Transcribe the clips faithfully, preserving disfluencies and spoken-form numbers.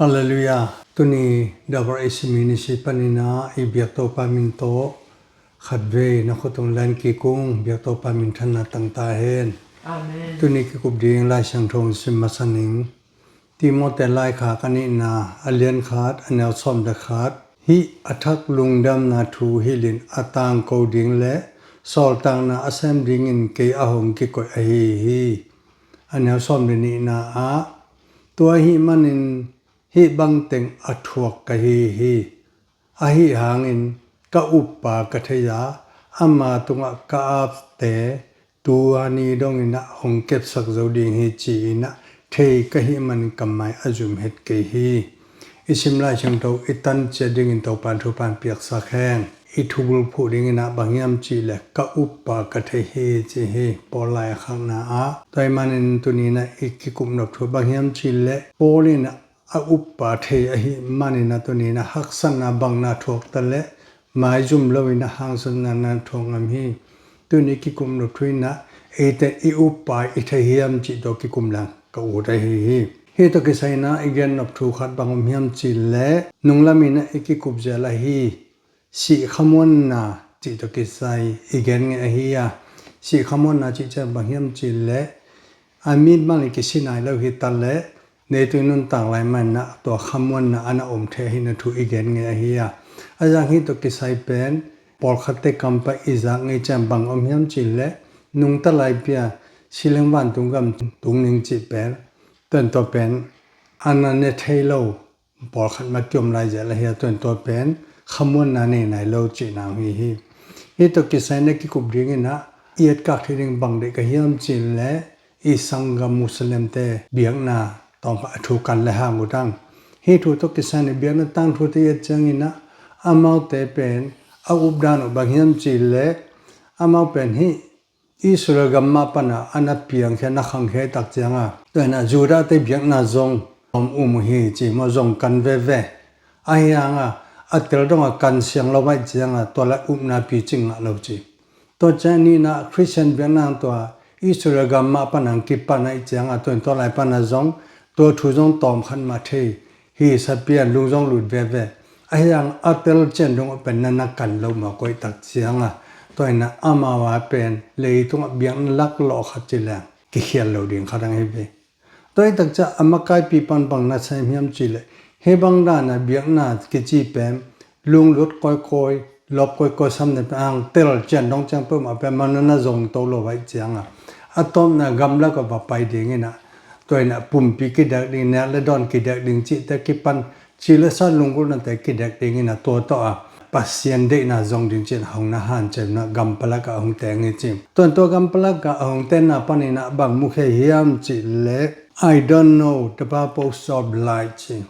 Halleluiah. Tuni Double A C Ministry panin ah i biak Topa min tawh khatvei na khut tung lan kikung biak Topa min thanna tang ta hen. Amen. Tuni kikup ding Lai Siangtho sim masa ning. Timote laikhak a nihna a lian khat a neu sawm le khat. Hih a thak lungdamna thu hilhin a tangko ding le sawltakna a sem dingin kei a hong kikoih ahi hi. A neu sawm le nihna ah, tua ahih manin hih bangteng a thuak ka hi hi. Ahi hangin ka uppa ka thei a, ama tungah ka apte tua ni dongin ah hong kepsak zo ding hi ci-in ah thei ka hih manin ka mai a zum het kei hi. I sim Lai Siangtho i tan ciat dingin Topan thu pan piaksak hen. I thubul phuh dingin ah bang hiam cihleh ka uppa ka thei hi ci hi. Paul lai a khakna ah tua ahih manin tuni-in ah i kikup nop thu bang hiam cihleh Paul in ah a uppa thei ahih manin ah tuni-in ah haksatna bang na thuak ta leh maizum loin ah haksatna na thuak ngam hi. Tuni kikup nop thu in ah eite i uppa i thei hiam cih tawh kikum leng ka ut ahi hi. Hih tawh kisai-in ah i gen nop thu khat bang om hiam cihleh nunglam in ah i kikup zel ahi sih khamuanna cih tawh kisai i gen ngei ahi a, sih khamuanna cih ciang bang hiam cihleh a mi bang le kisi nai lo hi ta leh, leitung i nuntak lai manin ah tua khamuanna a na om thei ahihna thu i gen ngei ahi a. A zang hih tawh kisai pen pawlkhatte kampah i zak ngei ciang bang om hiam cihleh nungta lai pi a siling vantung gam tung ning cih pen, tua in tua pen a na ne thei lo pawlkhat mah kiom lai zel ahi a, tua in tua pen khamuanna nei nai lo cihna hi hi. Hih tawh kisai-in ah kikup dingin ah i etkak theih ding bang deih ka hiam cihleh i sanggam Muslimte biakna tawm khat a thu kan le hang uh tang. Hih thu tawh kisai-in ah biakna tangthute i et ciangin ah amaute pen a updan uh bang hiam cihleh amau pen hih Israel gam mah pan ah a na piangkhia, na khangkhia tak ciang a, tua in ah Judahte biakna zong om um uh hi ci maw, zong kan veve. Ahi hang a a tel dong a kan siang lo ahih ciang a tua lai upna picing ngah lo ci. Tua ciang a nihna Khristian biakna tua Israel gam mah pan a kipan ahih ciang a tua in tua lai pan a zong tua thu zong tawm khat mah thei hi sa pian lung zong lut veve. Ahi hang a tel ciang dong a pen na na kan lo mah koih tak ciang a, tua in ah amau a pen leitungah biakna laklawh khat ci leng kikhial lo ding khat ang hi ve. Tua hi tak ciang a makaipi pan bang na sem hiam cihleh hih bang dan a biakna kici pen lunglut kawikawi, lop kawikawi sam ne pen ang tel ciang dong ciang peuhmah pen man na na zong to lo ahih ciang a, a tawpna gamlak a va pai dingin ah tua in ah pumpi kidek ding, nek le dawn kidek ding cihte kipan, ci le sa lunggulhnate kidek dingin ah tua tawh a Pasian deihna zong ding ci-in hong na hanciam na gam palak ah hong teng hi ci. Tua in tua gam palak ah hong tenna panin ah bang mukhia hiam cihleh I don't know the purpose of life ci.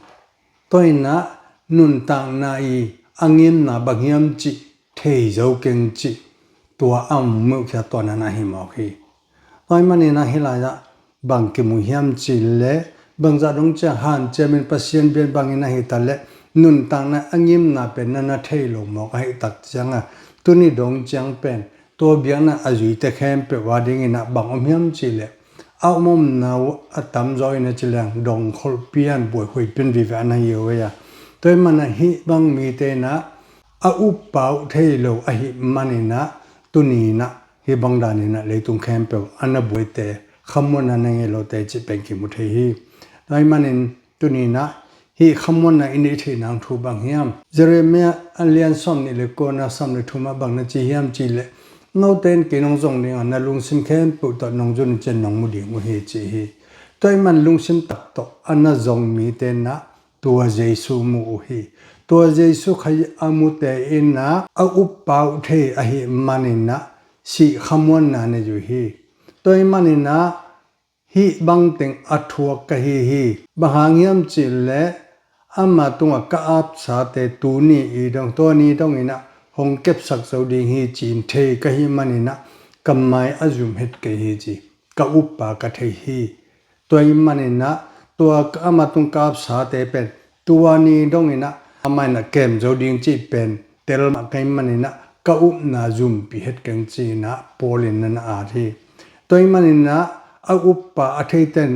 Tua in ah nuntakna i a ngimna bang hiam cih thei zo keng cih tua a mukhia tua na na hi mawk hi. Tua ahih manin ah hih lai-ah bang kimu hiam cihleh bangzah dong ciang hanciamin Pasian biak bangin ahi ta leh nuntakna a ngimna pen na na thei lo mawk ahih tak ciang a, tuni dong ciang pen tua biakna a zuite khempeuh a dingin ah bang om hiam cihleh a om omna uh a tamzaw in a ci leng dongkholh pian buaihuai pian vive a na hi uh ei a. Tua ahih manin ah hih bang mite in ah a uppa uh thei lo ahih manin ah tuni in ah hih bang danin ah leitung khempeuh a na buaite, khamuanna na ngei lote cih pen kimu thei hi. Tua ahih manin tuni in ah hih khamuanna i neih theih nang thu bang hiam? Jeremiah a lian sawm nih le kuana sawm le thum ah bang na ci hiam cihleh note in kei nong zong ding a, na lungsim khempeuh tawh nong zun in ciang nong mu ding uh hi ci hi. Tua ahih manin lungsim tak tawh a na zong mite in ah tua Jesu mu uh hi. Tua Jesu Khazih a mute in ah a uppa uh thei ahih manin ah sih khamuanna nei uh hi. Tua ahih manin ah hih bangteng a thuak ka hi hi. Bang hang hiam cihleh ama tungah ka apsate tuni i dong, tua ni dongin ah hong kepsak zo ding hi ci-in thei ka hih manin ah ka mai a zum het kei hi ci. Ka uppa ka thei hi. Tua ahih manin ah tua ama tung ka apsate pen tua ni dongin ah amah in ah kem zo ding cih pen tel mah ka hih manin ah ka upna zumpi het keng ci-in ah Paul in na na at hi. Tua ahih manin ah a uppa a theite in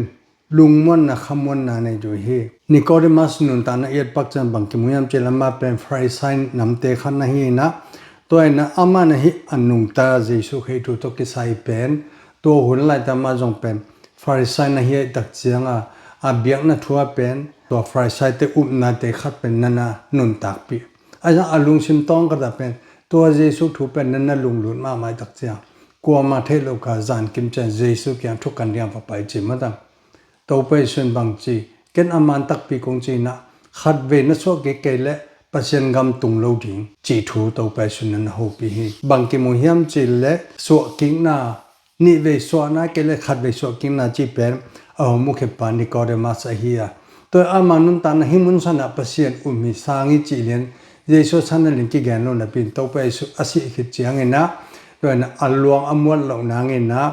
lungmuanna khamuanna nei uh hi. Nicodemus nuntakna i et pak ciang bang kimu hiam cih leh amah pen Farisai namte khat na hi inah, tua inah amah na hi a nungta Jesu khe thu tawh kisai pen tua hun laita amah zong pen Farisai na hi a i tak cianga a biakna thu ah pen tua Farisaite upnate khat pen na na nuntakpih. Ahi zong a lungsim tawng khat ah pen tua Jesu thu pen na na lunglut mahmah i tak ciang kuamah theih lo ka zan kim ciang Jesu kiang thukan ding a va pai ci mah tang. Topa Jesu'n bang ci, ken a man takpi kong ci inah khatvei na suah kik kei leh Pasian gam tung lo ding cih thu Topa Jesu'n na na hopih hi. Bang kimu hiam cih leh suahkikna nihvei suahna kei leh khatvei suahkikna cih pen a hong mukhia pa Nicodemus ahi a. Tua ama nuntakna hih mun sanah Pasian um hi sang hi cih lian Jesu sanah lian kigen lo napi-in Topa Jesu a sih khit cianginah tua inah a luang a muat loh nanginah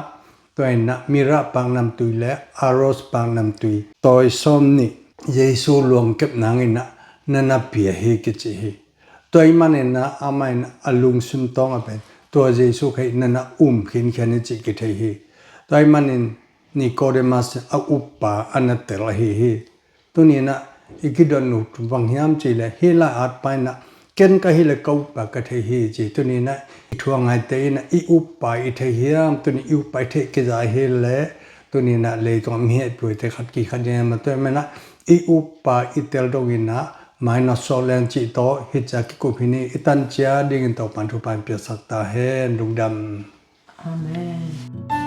tua inah mirah paknamtui le aros paknamtui tawi sawm nih Jesu luang kep nanginah na na pia hi kici hi. Tua ahih maninah amah in a lungsim tawng ah pen tua Jesu khe na na um khinkhian hi cih kithei hi. Tua ahih manin Nicodemus a uppa a na tel ahi hi. Tuninah i kidon uh bang hiam cih leh hih lai-at pa inah ken ka hi leh ka uppa ka thei hi ci. Tuninah i thu a ngaite inah i uppa i thei hiam? Tuni i uppa i theih kizai hi leh tuninah leitungah mi hehpihuaite khat kikhat ding hi mah. Tua ahih maninah i uppa i tel donginah mai na sawh leng cih tawh hih ciang kikup hi ni. I tan ciat dingin Topa'n thupha in piaksak ta hen. Lungdam. Amen.